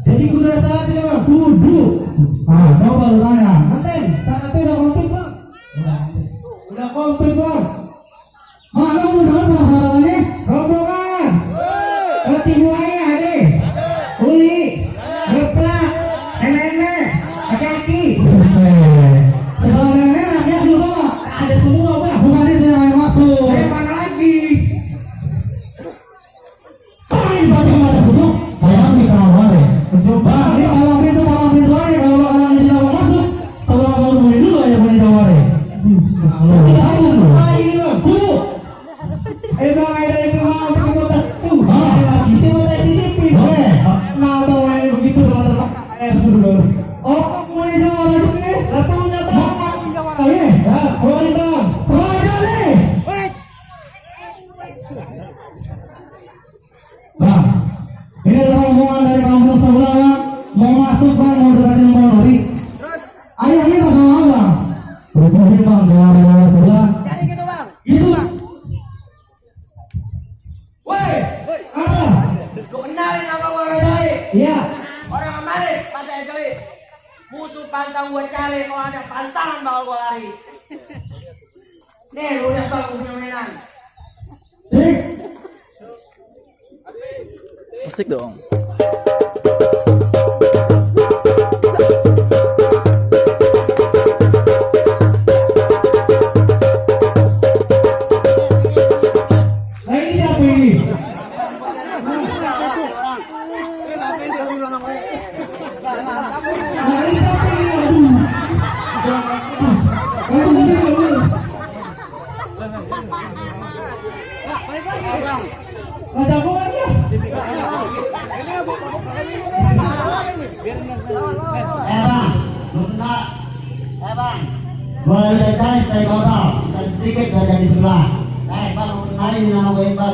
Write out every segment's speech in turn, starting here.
Jadi kudu saatnya, kudu Iya. Orang kemarin pantai jeli. Musuh pantang gua cari, kalau ada pantangan bakal gua lari. Nih, lu lihat tuh aku punya mainan. Musik dong. Boleh cari saya kotor sedikit saja di sebelah. Bang, hari ini nama gue Iqbal.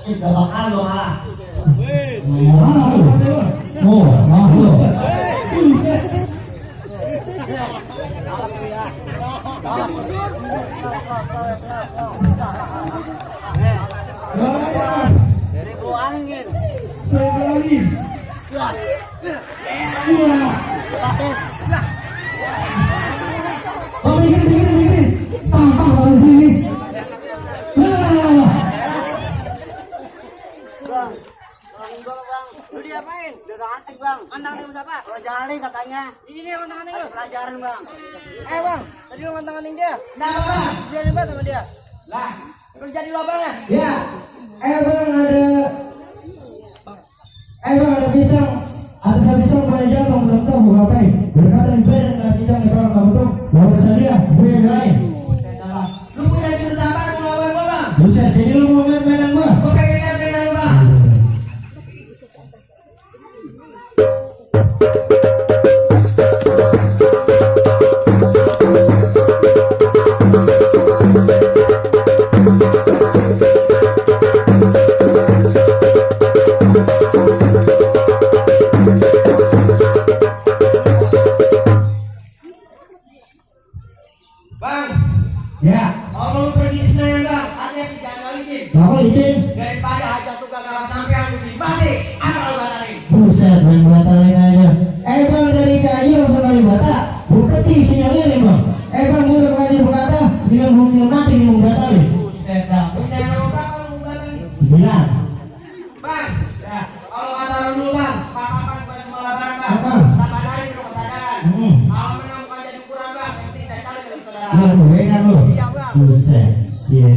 Kita bakal lo kalah. Oh, mahu. Dari gua angin. Lu diapain? Udah antik bang. Mantang anting siapa? Pelajari katanya. Ini yang mantang anting lu. Pelajaran bang. Bang, tadi lu mantang anting dia. Kenapa? Dia hebat sama dia. Lah, lu jadi lubangnya? Ya. Bang ada pisang. Ada pisang pada jatuh belum tahu ngapain. Berkata di bed dengan pisang di bawah kamu bawa saja. Gue lain. Lu punya jurus apa lu lawan gua bang? Buset, jadi lu mau main-mainan gua? Gua pengen lihat mainan lu bang. Bang, Ya. kalau lu pergi ke Senayan bang, hati-hati jangan balikin. Apa izin? Daripada aja tuh gagal sampean lu dibalik, apa lu batalin? Buset, main batalin aja. Bang dari kayu langsung kali bata. Bukan sih sinyalnya nih bang. Bang gue udah kali berkata dengan bukti mati nih mau batalin. Buset dah, punya yang berapa lu batalin? 9. Bang, Ya. kalau kata lu dulu bang, papakan bukan semua labaran bang. Apa? Sama dari lu kesadaran. Hmm. Kalau memang bukan jadi ukuran bang, yang penting cari kali kesadaran. Nah, gue kan lu. Iya bang. Buset, iya.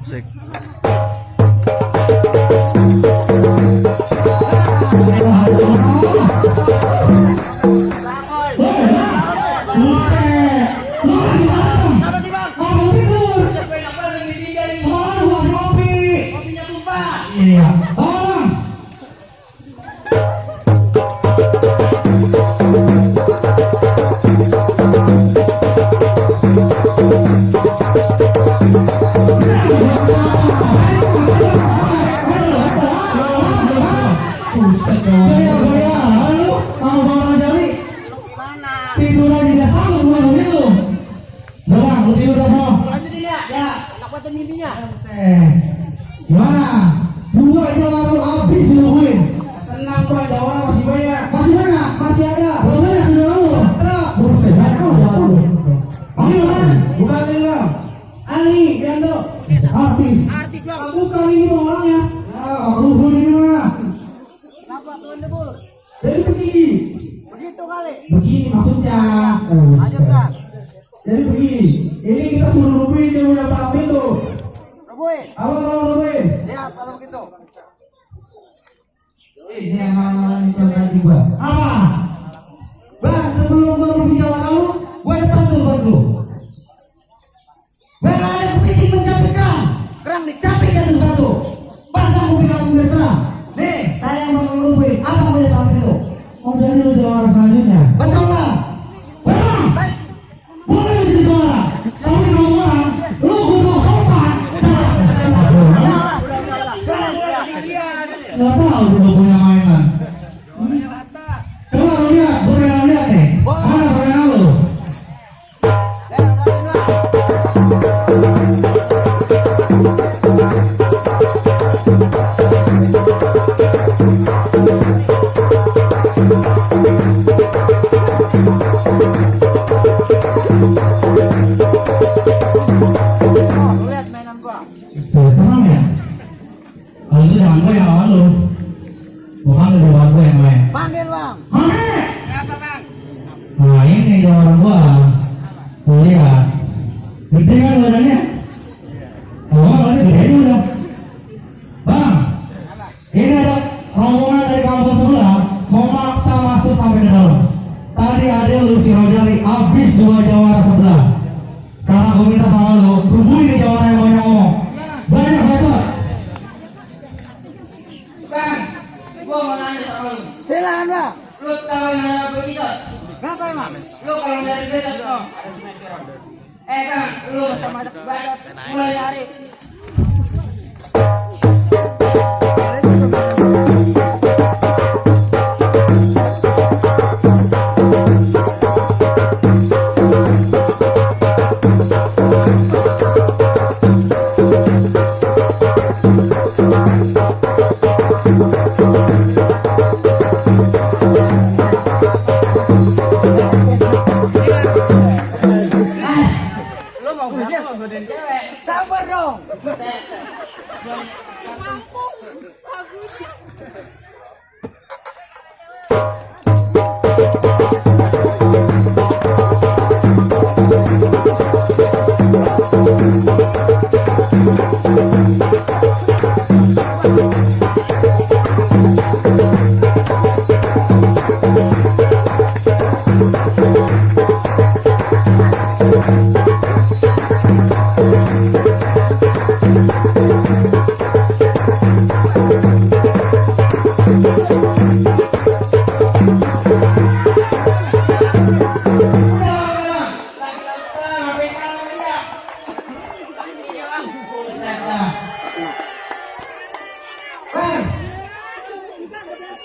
Musik. Apa sih bang? Buset gue enak banget di sini dari. Kopinya tumpah. Iya. Lanjutin ya. Ya. Enak banget mimpinya. Gimana? Dua itu lalu habis dilubuin. Tenang kok, ada orang masih banyak. Masih banyak? Masih ada. Belum banyak sudah lalu. Buset, banyak kok sudah lalu. Panggil kan? Bukan tinggal. Ali, Gando. Artis. Artis bang. Aku kali ini orangnya. Aku ini mah. Kenapa tuh debul? Jadi begini. Begitu kali. Begini maksudnya. Lanjut bang. Jadi begini. Ini kita suruh rubuhin dia udah tahu itu. Roboy. Apa kalau rubuhin? Lihat kalau begitu. Ini yang mana-mana tiba. Apa? Bang, sebelum gua berbicara lu, gua pantul buat lu. Bang, ada kepiting mencapikan. Kerang dicapik ke atas batu. Pasang kuping kamu berterang. Nih, saya yang mau ngelubuin. Apa boleh tahu itu? Oh, jadi lu jawab selanjutnya. Betul lah. Bang, boleh jadi juara. Tapi kalau orang, lu butuh obat. Nggak tahu juga punya mainan. Coba lu lihat, boleh lihat nih. Mana mainan lu? Lihat mainan gua. Serem ya? Kalau itu jangan gue yang lawan lu. Bukan lu buat gue yang main. Panggil bang. Mana? Siapa bang? Nah ini jawaban gua. Tuh lihat. Gede kan badannya? Oh berarti gede juga. Bang, ini ada rombongan dari kampung sebelah mau maksa masuk sampai ke dalam. Tadi ada lu si Rojali habis 2 jawara sebelah. Sekarang gua minta sama lu, hubungi nih jawara yang banyak ngomong. Banyak bacot. Bang, gua mau nanya sama lu. Silakan bang. Lu tahu nama begitu? Kenapa emang? Lu kalau dari beda dong. Bang, lu sama banyak mulai hari. Lu mau ngapa godain cewek? Sabar dong.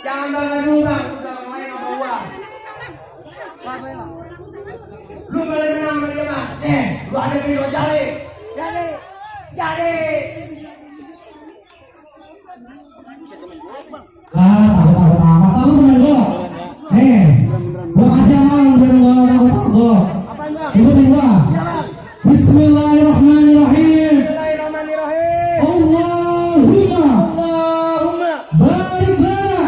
Jangan bangga dulu bang, udah main sama gua. Kenapa emang? Lu boleh menang sama dia bang. Nih, lu ada video jari. Jadi Takut amat. Lu temen gua. Gua kasih amal biar gua takut gua. apa bang? Ikutin gua. Iya bang. Bismillahirrahmanirrahim. Bismillahirrahmanirrahim. Allahumma Allahumma. barik lana.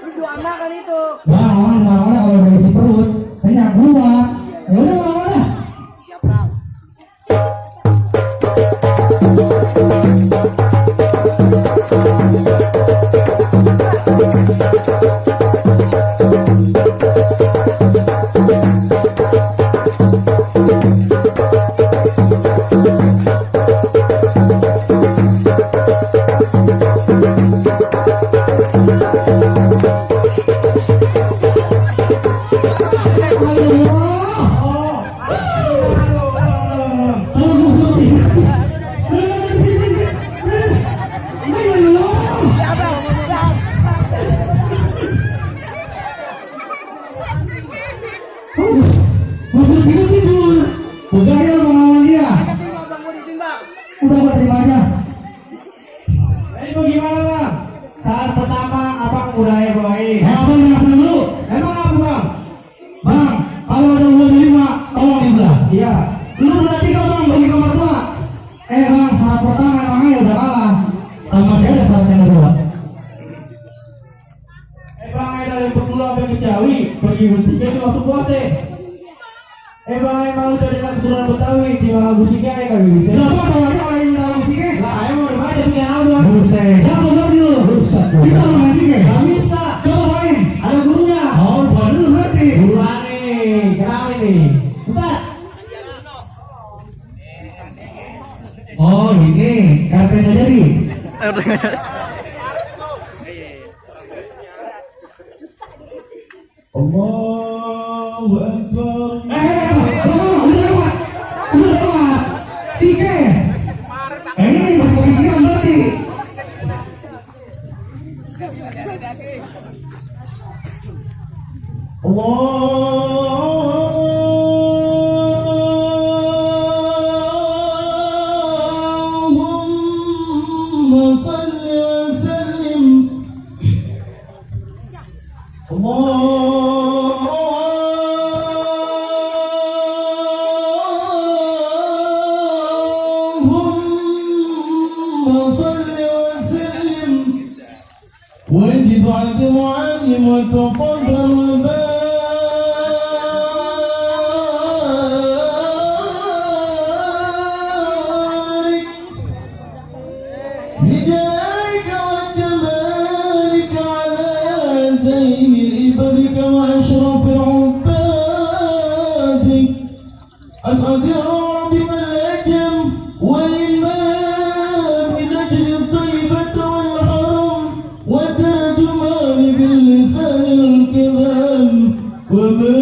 Lu doa makan itu. Wah, orang kalau udah isi perut, kenyang gua. Ya udah lawan. Siap bang. Maksud kita tidur. Udah ya melawan dia. Timbang bang, mau ditimbang. Udah gua terima aja. Itu gimana bang? Saat pertama abang udah baik. Abang langsung dulu. Emang apa bang? Bang, kalau ada uang 5, tolong dibelah. Iya. Lu berarti kau bang bagi kamar tua. Bang, saat pertama emangnya udah kalah. Masih ada saat yang kedua. Bang, dari berdua sampai ke Jawi, pergi bertiga di waktu puasa. Bang, emang lu jadi keturunan Betawi di mana musiknya kayak bisa. Kenapa tahu aja orang yang dalam musiknya? Lah, emang udah ada punya album. Buset. Ya, lu ngerti lu. Bisa lu Allahu Akbar. Udah lewat. Tiga. Ini masuk pikiran berarti. Allahumma salli wa sallim. اللهم صل وسلم واجد عز معلم وتقدم وبارك بجلالك وجمالك على زين إبرك وأشرف عبادك أسعد الرب والأجم والإمام لأجل الطيبة والحرم والترجمان باللسان الكلام ومنبع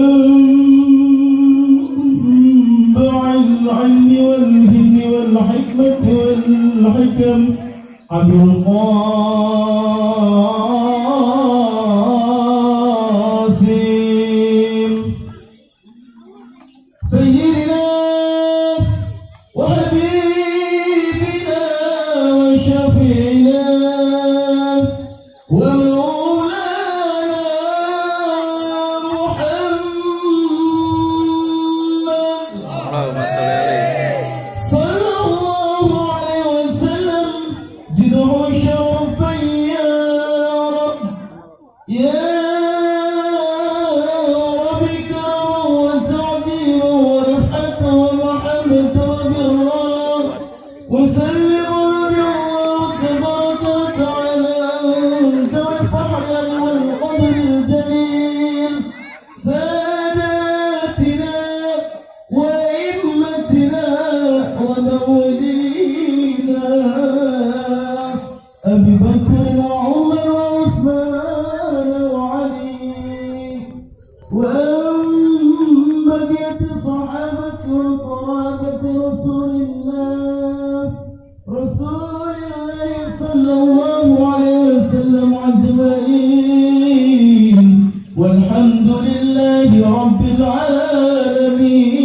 العلم والهن والحكمة والحكم أبي القاسم سيدنا وحبيبنا وشفيعنا ومولانا محمد اللهم صل عليه. صلى الله عليه وسلم جده شرفا يا رب يا رب كرم وتعظيم ورفعة ومحبة وبرا وسلم وتبارك على أنت والفحل والقدر الجليل ساداتنا وأئمتنا ومولينا أبي بكر وعمر وعثمان وعلي وأما بقية صحابة وقرابة رسول الله صلى الله عليه وسلم أجمعين والحمد لله رب العالمين.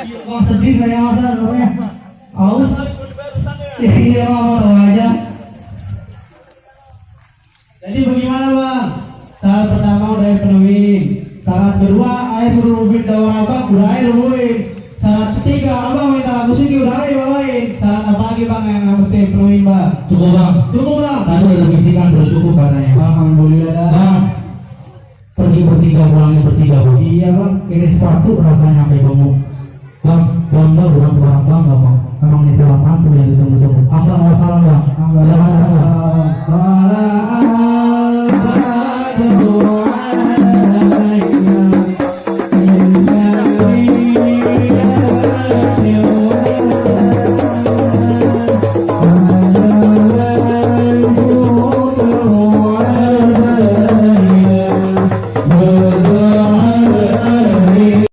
Kok sedih kayak masa namanya? Aus? Iya, tahu aja. Jadi bagaimana bang? Tahap pertama udah penuhin. Tahap kedua air berubin daun abang udah air rubuhin. Tahap ketiga abang minta lagu sini udah air bawain. Tahap apa lagi bang yang mesti penuhin bang? Cukup bang. Cukup bang. Tadi udah bisikan udah cukup katanya. Alhamdulillah dah. Bang, pergi bertiga pulangnya bertiga bang. Iya bang. Ini sepatu rasanya sampai bengong. Bang, bangga bukan kurang bangga bang.